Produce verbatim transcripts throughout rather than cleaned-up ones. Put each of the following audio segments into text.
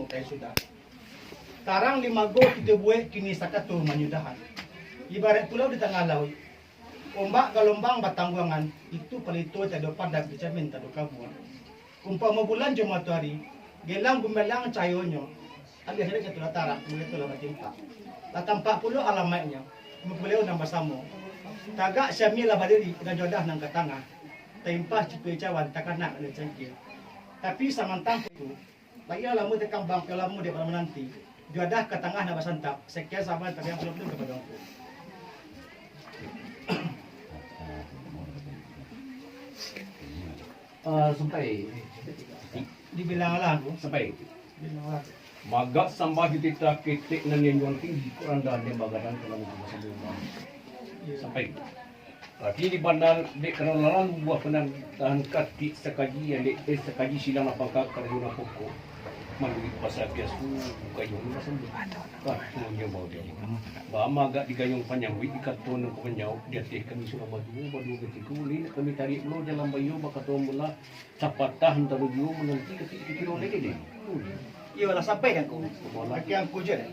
Dari sudah. Tarang di mago kito buek kini sakato manyudahan. Ibarat pulau di tangah lauik. Ombak galombang batangguangan, itu palito tiado padam, dijamin tiado kabua. Umpamo bulan jo matoari, gelang gumelang cahayonyo, alias dek jatuhlah tarang, mulai tu lah batimpak. Lah tampak pulo alamaiknyo, mupuleo nan basamo. Tagak siami lah badiri, nan jodah nan ka tangah. Taimpah cipuik cawan, takana oleh cangkir. Tapi samantang tu, Baiklah, lamo takambang, pian lamo dek malam nanti. Juadah ka tangah nak basantap. Sekian saban tariang pulo-pulo kapado angku. Ah, sampai. Dibilang lah angku. Sampai. Dibilang lah. Magak sambah di titah ketek nan dianjuang tinggi, kok randah nan bagadang ka lalu basambung. Sampai. Tapi di bana dek karano lalu buah panandahan katik sakaji alek, eh, sakaji silang nan pangka karajo nan pokok. Manuruik basa biaso, gayuang nan basambung. Katonyo badia. Baa magak digayuang panyambuik, dikato nan ka manjawab, di ateh kami surang baduo, baduo katigo, ulih nak kami tarik pulo jalan baiyo, bakato mula, sapatah antaro juo mananti katik dikiro lele. Iyolah, sampai dek angku. Sampai. Laki angku je deh.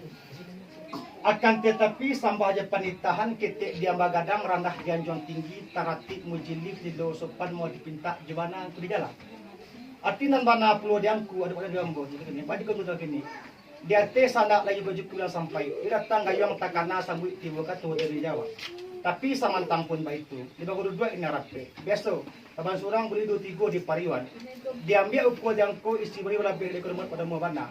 Akan tatapi, sambah jo panitahan, ketek diam bagadang, randah dianjuang tinggi, taratik mujilih, lilo sopan mau dipintak, jo bana angku dijalang. Arti nan bana pulo di angku, ado pada di ambo, bagi kau tu kini. Di ateh sandak lai bajuku lah sampai, di datang gayuang takana sambuik tibo kato dari Jawa. Tapi samantang pun baitu, di bago duduak ina rapek. Biaso, Saban surang buli duo tigo di pariuan. Diambiak ukua jangko isi bari balabeh dari karumat pado mua bana.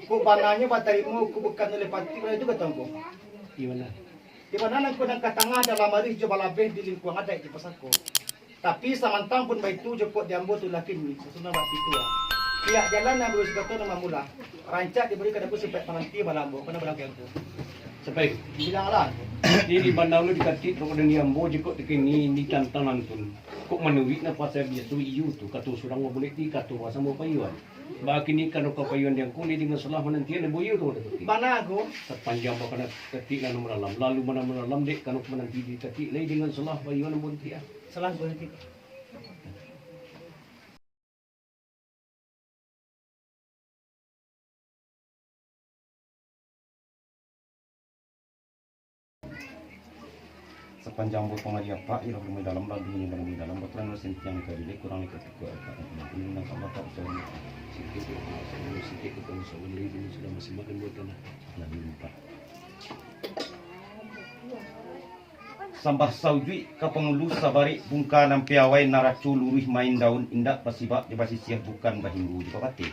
Kok bananyo batarimo, kok bukan oleh pati, bana itu kato angku. Di mana? Di mana nangko nan ka tangah dalam arih jo balabeh di lingkuang adaik di pasako. Tapi samantang pun baitu, jokok di ambo tu lah kini, sasudah bak pitua. Pihak jalan nan baru sikato nan mamulah. Rancak dibari ka dapur sipek mananti balambo, kana balangkeh angku. Sampai. Bilanglah. Ini di bana ulu dikatik, kok di ambo, jokok di kini, di tantang nantun. Kok manuruik nan pasal biaso iyo tu, kato surang babulek ti, kato basamo payuan. Baa kini kano ka payuan di angku ni dengan salah manantian, ambo iyo tu, kato ti. Bana angku. Sapanjang bakana katik nan malalam, lalu mana malalam dek kano mananti di katik lai dengan salah payuan ambo ti ah. Salah angku nanti. Sapanjang buah pamali apak, ilah rumah dalam, lalu ni dalam, dalam, baturan mesin tiang ka dile, kurang ni ka pukul apak. Ini nang ka bapak, usaha ni. Sikit, sikit, sikit, sikit, sikit, sikit, sudah masih makan buah tanah. Lalu empat. Sambah saujuik ka pangulu, sabarek bungka nan piawai, naraco luruih main daun, indak basibak jo basisiah, bukan bahinggu jo babateh.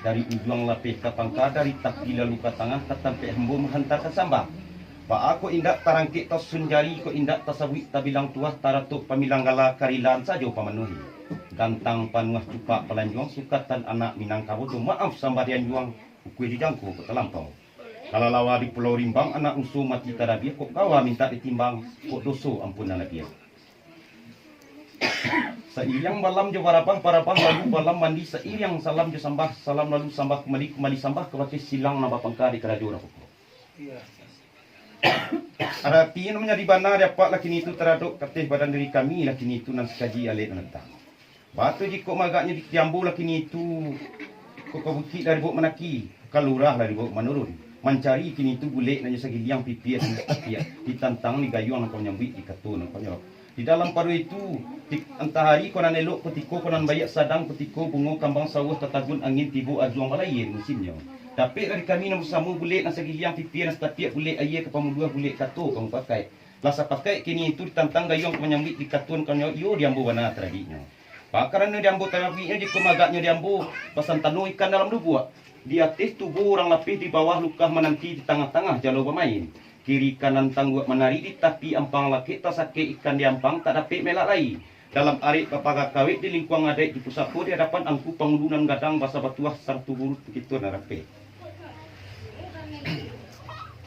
Dari ujuang lapeh ka pangka, dari tapi lalu ka tangah, ka tampek hambo mahantarkan sambah. Baa kok indak tarangkek tasun jari, kok indak tasabuik tabilang tuah, taratok pamilang gala, karilaan sajo pamanuahi. Gantang panuah cupak palanjuang, sukatan anak Minangkabau tu, maaf sambah dianjuang, ukua jo jangko kok talampau. Kalalawa di Pulau Rimbang, anak ruso mati tadabiah, kok gawa mintak ditimbang, kok doso ampunan labiah. Sairiang balam jo barabah, barabah lalu balam mandi, sairiang salam jo sambah, salam lalu sambah kumbali, kumbali sambah kabake silang nan bapangka di karajo nan pokok. Arati nan manjadi bana di apak lah kini tu taradok kateh badan diri kami lah kini tu nan sakaji alek nan antah. Baa tu jikok magaknyo di ambo lah kini tu, kok ka bukik lah dibaok mandaki, ka lurah lah dibaok manurun, mancari kini tu bulek nan jo sagiliang pipia nan satatiak, ditantang digayuang nan ka manyambuik, dikato nan ka manyawab. Di dalam pado itu, ti-, antah ari ko nan elok, kutiko ko nan baiak sadang, kutiko bungo kambang sauah tatagun angin tibo ajuang balayia di musimnyo. Dapek lah di kami nan basamo bulek nan sagiliang pipia nan satatiak, bulek aia ka pamuluah, bulek kato ka mupakaik. Lah sapakaik kini tu ditantang gayuang ka manyambuik, dikato nan ka manyawab, iyo di ambo bana taradiknyo. Baa karano di ambo taradiknyo, jikok magaknyo di ambo, basantano ikan dalam lubuak. Di ateh tubuah urang lapeh, di bawah lukah mananti, di tangah-tangah jalo bamain. Kiri kanan tangguak manari, di tapi ampang lakek, tasakek ikan di ampang, tak dapek maelak lai. Dalam arek bapaga kawek, di lingkuang adaik, di pusako, di adapan angku pangulu nan gadang, basa batuah, sarto guru kito nan rapek.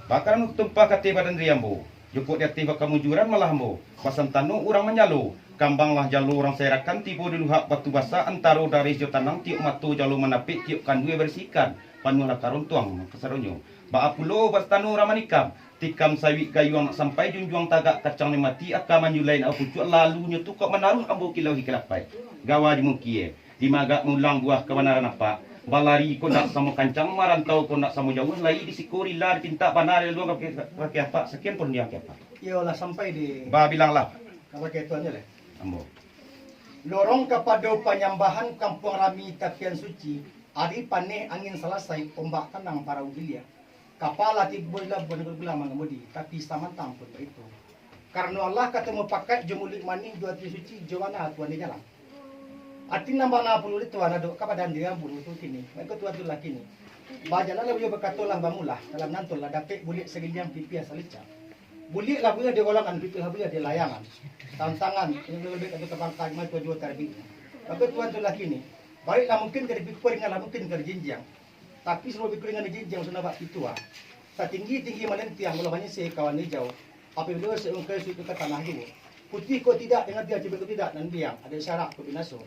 Baa karano tumpah kateh badan diri ambo, jokok di ateh bakamujuran malah ambo, basantano urang manjalo, kambang lah jalo urang sairakan, tibo di luhak batu basa, antaro dareh jo tanang, tiok mato jalo mandapek, tiok kandua barisi ikan, panuah lah karontuang kasadonyo. Baa pulo basantano urang manikam, tikam sawik gayuang nak sampai, junjuang tagak kacang nan mati, aka manjulai nak bapucuak, lalunyo tu kok manaruah ambo kilau hikalapai. Gawa di mukie, di magak mulang buah kabanaran apak, Balari ko ndak samo kancang, marantau ko ndak samo jauah, lai di siko rila dipintak bana laluang ka bakeh, bakeh apak, sakian pun diang ka apak. Iyo lah sampai di Babilanglah. Ka bakeh tuan je lah. Ambo. Lorong kapado panyambahan kampuang rami tapian suci, ari paneh angin salasai, ombak tanang parau ilia. Kapa lah tibo di labuah nan gulang mangamudi, tapi samantang pun baitu. Karano Allah kato mupakaik jo muluik manih, jo ati suci, jo bana Tuhan di jalan. Ati nan bana pulo di Tuhan adok ka badan diri ambo tu kini, baiko Tuhan tu lah kini. Bajalan lah buliah bakato lah bamulah, dalam nan tu lah dapek buliak sagiliang pipiah salicak. Buliak lah buliah di olangan, pipiah lah buliah di layangan. Tantangan, yang lebih ado ka bangka, di ma Tuhan juo tarbiknyo. Baiko Tuhan tu lah kini. Baik lah mungkin ka dipikua, ringan lah mungkin ka dijinjiang. Tapi, sabab pikuringan di jinjiang sudah bak pituah, satinggi-tinggi malentiang, ulah manyisih kawan ijau. Apabilo seungkai suik tu ka tanah juo, putih ko tidak, dengan tiang cibek ko tidak, nan biang, ado sarak ko binaso.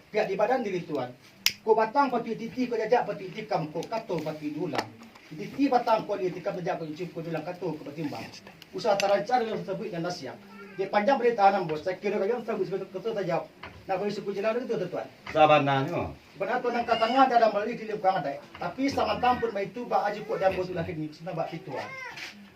Pihak di badan diri Tuan, ko batang patuik titih, ko jajak patuik tikam, ko kato patuik diulang. Titih batang ko ditikam, jajak ko cucuk, ko diulang kato ko batimbang. Usah tarancak dalam sabuik nan nasiang. Dek panjang panitahan ambo, sakiro gayuang sabuik, sakiro kato tajawab. Nak bagi suku jelau dari tu, Tuan. Sabananyo. Bana tu nan ka tangah dalam balari di lingkuang adaik. Tapi samantang pun baitu, baa jikok di ambo tu lah kini, sudah bak pituah.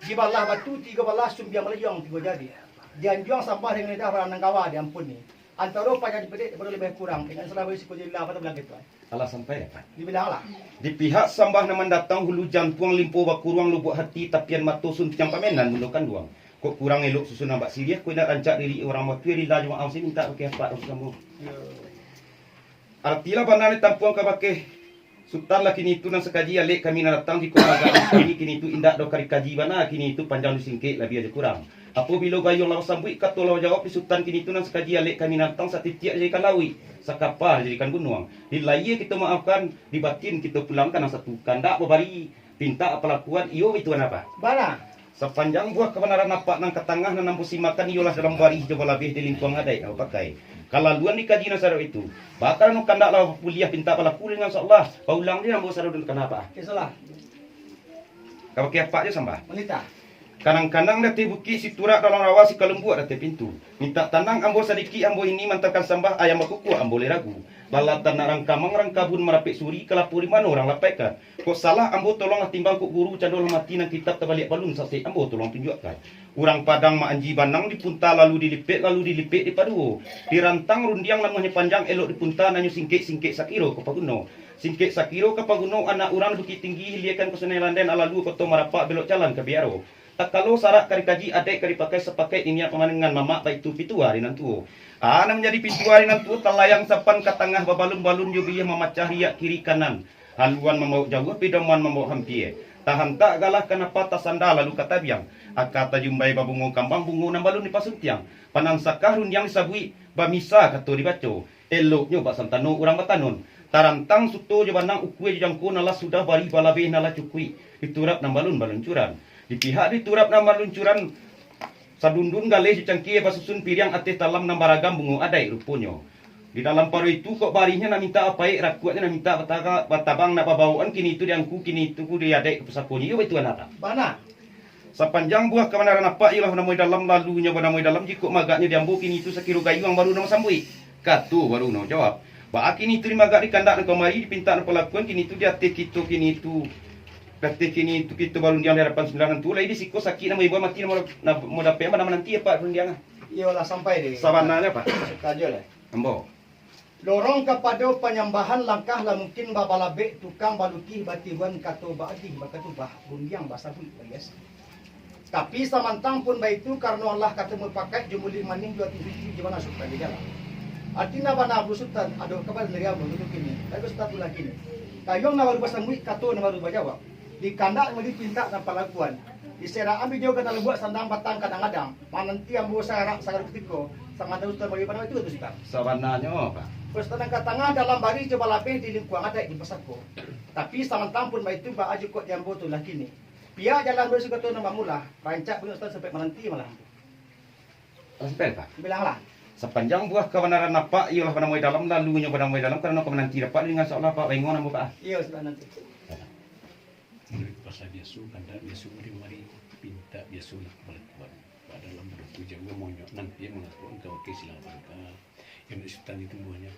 Dibalah batu tigo balah, sumbiang balajuang tigo jari. Dianjuang sambah dengan lidah, barang nan gawa diampuni. Antaro panjang dipedek daripada lebih kurang, dengan salah bagi siko jila pada bulan kituan. Alah sampai, Pak? Dibilang lah. Di pihak sambah nan mandatang, hulu jantuang, limpo bakuruang, lubuak hati, tapian mato, suntiang pamenan, mulo kanduang. Kok kurang elok susunan bak siriah, kok indak rancak diri urang batua, rila jo maaf, si mintak bakeh apak urang sambung. Yo. Artilah bana ditampuang kabakeh Sutan lah kini tu nan sakaji alek kami nan datang, jikok magak kami kini tu indak doh ka dikaji bana, kini tu panjang jo singkek, labiah jo kurang. Apabilo gayuang lah basambuik, kato lah bajawab di Sutan kini tu nan sakaji alek kami nan datang, satitiak dijadikan lauik, sakapa dijadikan gunuang. Di layie kito maafkan, di batin kito pulangkan nan satu. Kandak babari, pintak palakuan, iyo itu nan apak. Bana. Sapanjang buah kabanaran apak nan ka tangah nan ambo simakan iyolah dalam barih jo balabeh di lingkuang adaik nan bapakai. Kalaluan dikaji nan sadok itu. Bakarano kandak lah bapuliah pintak balaku dengan Allah. Paulang di ambo sadok nan kana apak. Iyolah. Kabakeh apak jo sambah. Manitah. Kanang-kanang di ateh bukik, siturak dalam rawa, sikalumbuak di ateh pintu. Mintak tanang ambo sadikik, ambo ini mantakan sambah, ayam bakukuak ambo lai ragu. Lalatan nak rangkamang, rangkabun marapek suri, kalapo di mano urang lapaikan. Kok salah ambo tolonglah timbang, kok guru cando lah mati, nan kitab tabaliak balun sasek ambo tolong tunjuakkan. Urang Padang ma-anji banang dipunta, lalu dilipek, lalu dilipek dipaduo. Dirantang rundiang namuahnyo panjang, elok dipunta, nan nyo singkek, singkek sakiro ka paguno. Singkek sakiro ka paguno, anak urang Bukiktinggi, hiliekan ka Sungai Landen, alalu Koto Marapak, belok jalan ka Biaro. Takalo sarak ka dikaji, adaik ka dipakai, sapakaik niniak pamanangan, mamak baitu pituah ari nan tuo. A nan manjadi pituah ari nan tuo, talayang sampan ka tangah, babalun-balun jo biyah, mamacah riak kiri kanan. Haluan mambawok jauah, pidoman mambawok hampia. Tahantak galah kanapa, tasanda lalu ka tabiang. Aka tajumbai babungo kambang, bungo nan balun dipasuntiang. Panansakah rundiang disabuik, bamisa kato dibaco. Eloknyo bak santano urang batanun. Tarantang suto jo banang, ukua jo jangko, nan lah sudah barih balabeh, nan lah cukuik. Diturap nan balun baluncuran. Di pihak diturap nan baluncuran, sadundun galeh jo cangkia basusun piriang, ateh talam nan baragam bungo adaik ruponyo. Di dalam paro itu, kok barihnyo nan mintak bapaek, rakuaknyo nan mintak batara-, batabang, nak babawokan, kini itu diangku, kini itu diadaik ka pusakonyo. Iyo, baitu nan apak. Bana. Sapanjang buah kabanaran apak iyolah banamoi dalam, lalunyo banamoi dalam, jikok magaknyo di ambo, kini itu sakiro gayuang baru nan basambuik, kato baru nan bajawab. Baa kini itu dimagak, dikandak nan kamari, dipintak nan palakuan, kini itu di ateh kito, kini itu, di ateh kini itu kito barundiang di hadapan sambilan nan tuo, lai di siko sakik nan maimbau, mati nan mau, nan mau dapek, bana mananti apak rundiang. Iyolah sampai di. Sabananyo, Pak. Sajo lah. Ambo. Lorong kapado panyambahan, langkah lah mungkin babalabek, tukang balukih batiruan, kato baagih bakatubah, rundiang basabuik baiasan. Tapi samantang pun baitu, karano Allah kato mupakaik, jo muluik manih, jo ati suci, jo bana Sutan di jalan. Ati nan bana Abu Sutan, ado kabar dari ambo tu kini, lalu Sutan tu lah kini. Gayuang nan baru basambuik, kato nan baru bajawab. Dikandak nan dipintak nan palakuan. Diserak ambi jo gadang lubuak, sandang batang kadang-kadang. Mananti ambo sarak sagalo kutiko, samantang Sutan bagi panau itu tu, Sutan. Sabananyo, Pak. Sutan nan ka tangah dalam barih jo balabeh, di lingkuang adaik di pusako. Tapi samantang pun baitu, baa jikok di ambo tu lah kini. Pihak jalan bari sukato nan bamulah, rancak punyo Sutan sampai mananti malah. Respect, Pak. Bilanglah. Sapanjang buah kabanaran apak iyolah banamoi dalam, lalunyo banamoi dalam, karano ka mananti dapek dengan insyaallah, Pak, baingon ambo, Pak. Iyo, Sutan nanti. Murid pasal biaso, kandak biaso, mari-mari, pintak biaso lah ka balakuan. Padalam baduku jauah monyok, nan pian mangakuan ka bakeh silang pangka. Yang nak Sutan itu buahnya.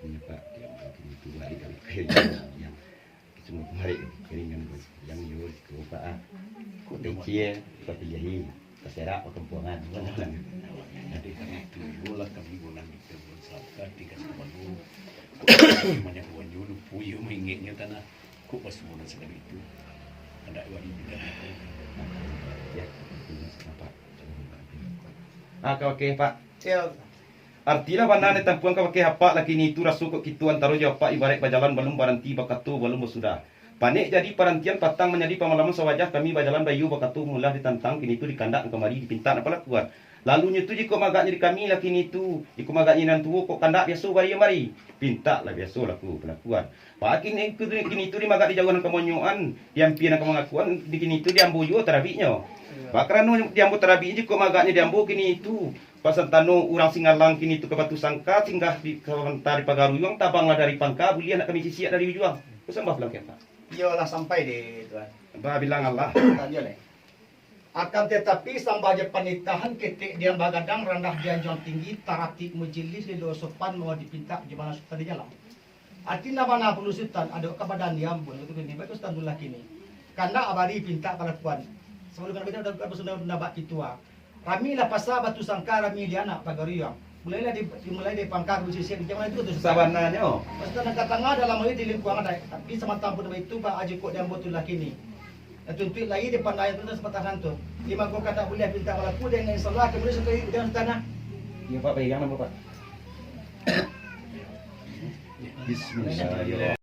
Pak, yang mungkin itu hari kami keringan, yang semua kemarin keringan, yang yo itu, Pak, ah. Kecil, tapi jadi terserak perkempungan. Jadi kami itu, yo lah kami bulan itu, bulan Sabtu, tiga Sabtu. Kok banyak bulan yo, lupa yo, maingatnya tanah. Kok pas bulan sekali itu, ada wali juga. Ya, nampak. Ah, oke, Pak. Ya. Artilah bana nan tampuan kabake apak lah kini tu, raso kok kito antaro jo apak ibaraik bajalan balun baranti, bakato balun basudah. Panek jadi parantian, patang manjadi pamalaman, sawajah kami bajalan baiyo bakato, mulah ditantang kini tu, dikandak nan kamari, dipintak nan palakuan. Lalunyo tu jikok magaknyo di kami lah kini tu, jikok magaknyo nan tuo, kok kandak biaso bari nan mari, pintak lah biaso laku palakuan. Pak kini tu, kini tu dimagak di jauah nan kamonyoan, di ampia nan kamangakuan, di kini tu di ambo juo tarabiknyo. Iyo. Pak karano di ambo tarabik, jikok magaknyo di ambo kini tu, Pasantano urang Singalang kini tu ka Batusangka, singgah di, sabanta di Pagaruyuang, tabanglah dari pangka, buliahlah kami sisiak dari ujuang. Ku sambah pulang ka Apak. Iyolah, sampai dek Tuan. Bah, bilang alah. Tanyo leh. Akan tatapi, sambah jo panitahan, ketek diam bagadang, randah dianjuang tinggi, taratib majilih, lilo sopan, mau dipintak, di mana Sutan di jalan. Arti nan bana pulo Sutan, ado ka badan diam, buliah tu kini, baik Sutan tu lah kini. Kandak abari pintak palakuan. Sabalun kandak pintak, ado ka basudah nabak pitua. Rami lah pasa Batusangka, rami di anak Pagaruyuang. Mulailah di, dimulai dari pangka, basisiak, macam mana itu tu, Sutan? Sabananyo. Maksud nan ka tangah dalam hal di lingkuang adaik. Tapi samantang pun itu, Pak Haji, kok di ambo tu lah kini. Nan tuntuik lai di pandai tu, samantang tu. Di mangko kandak buliah pintak balaku, dengan insyaallah, kemudian Sutan, dengan Sutan lah. Iyo, Pak, pegang namo, Pak. Bismillah.